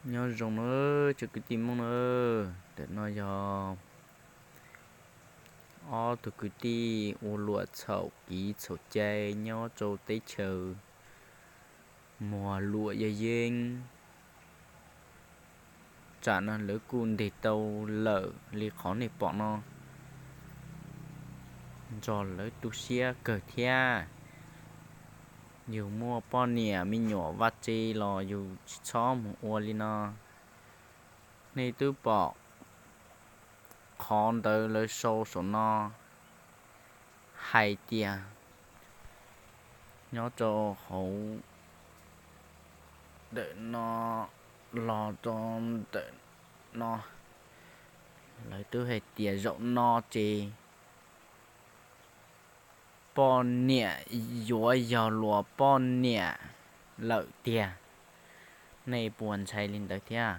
Nyob zoo na, tsoom kwv tij Hmoob na, ntawm no yog ob tug kwv tij ua luam txhaum kev txhaum cai nyob rau teb chaws Muas Luam Yaj Yeeb. Tsam no lawv kuj ntes tau lawm li qhov nej pom no, nrog lawv tu siab kawg thiab. Yus muaj poj niam me nyuam vaj tse los yus tsis txhob mus ua li no. Nej twb pom qhov ntawd lawv sau saum no hais tias nyob rau hauv ntawm no los rau ntawm no, lawv twb hais tias zaum no ces poj niam yuav yog luag poj niam lawm tiag. Nej puas ntshai li ntawd thiab?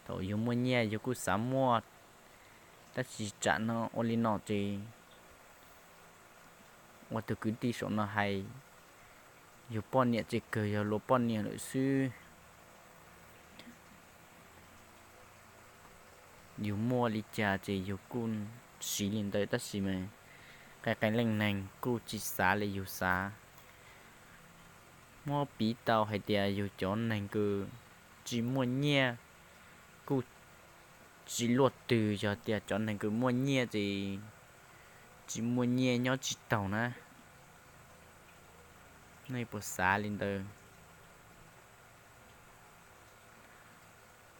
Thaum yus muaj nyiaj yus kuj xav muaj, tab sis tsam no ua li no ces ua tus kwv tij saum no hais, yus poj niam ces kawg yog luag poj niam lawm xwb. Yus muaj li cas ces yus kuj siv li ntawd, tab sis mas qee qee leej neeg kuj tsis xav li yus xav. Muab piv tau hais tias yus cov neeg kws tsis muaj nyiaj kuj tsis luaj twg, yog tias cov neeg kws muaj nyiaj ces tsis muaj nyiaj nyob tsis taus na. Nej puas xav li ntawd?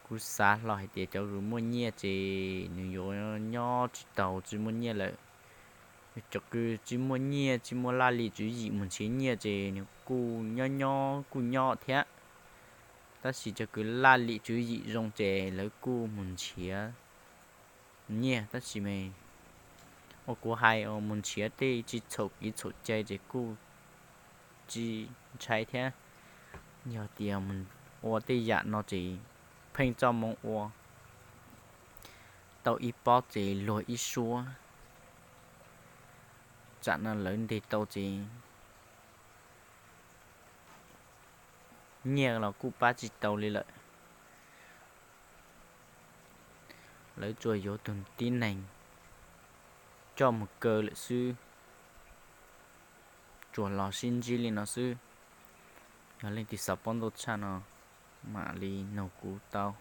Kuv xav hlo hais tias cov kws muaj nyiaj ces nws yuav nyob tsis taus tsis muaj nyiaj lawm. Cov kws tsis muaj nyiaj tsis muaj laj lim tswv yim mus nrhiav nyiaj ces nws kuj nyob nyob kuj nyob thiab, tab sis cov kws laj lim tswv yim zoo ces lawv kuj mus nrhiav nyiaj, tab sis mas ua kuv hais mus nrhiav tej tsis txhaum kev txhaum cai ces kuj tsis ntshai thiab. Yog tias mus ua tej yam no ces pheej txoj moo ua, tau ib pob ces luag ib suab. Tsam no lawv ntes tau ces nyiaj los kuj pab tsis tau li lawm. Lawv tsuas yuav tus tib neeg coj mus kaw lawm xwb. Tsuas los sib ntsib li no xwb. Yog leej twg xav paub ntau tshaj no, mam li nug kuv tau.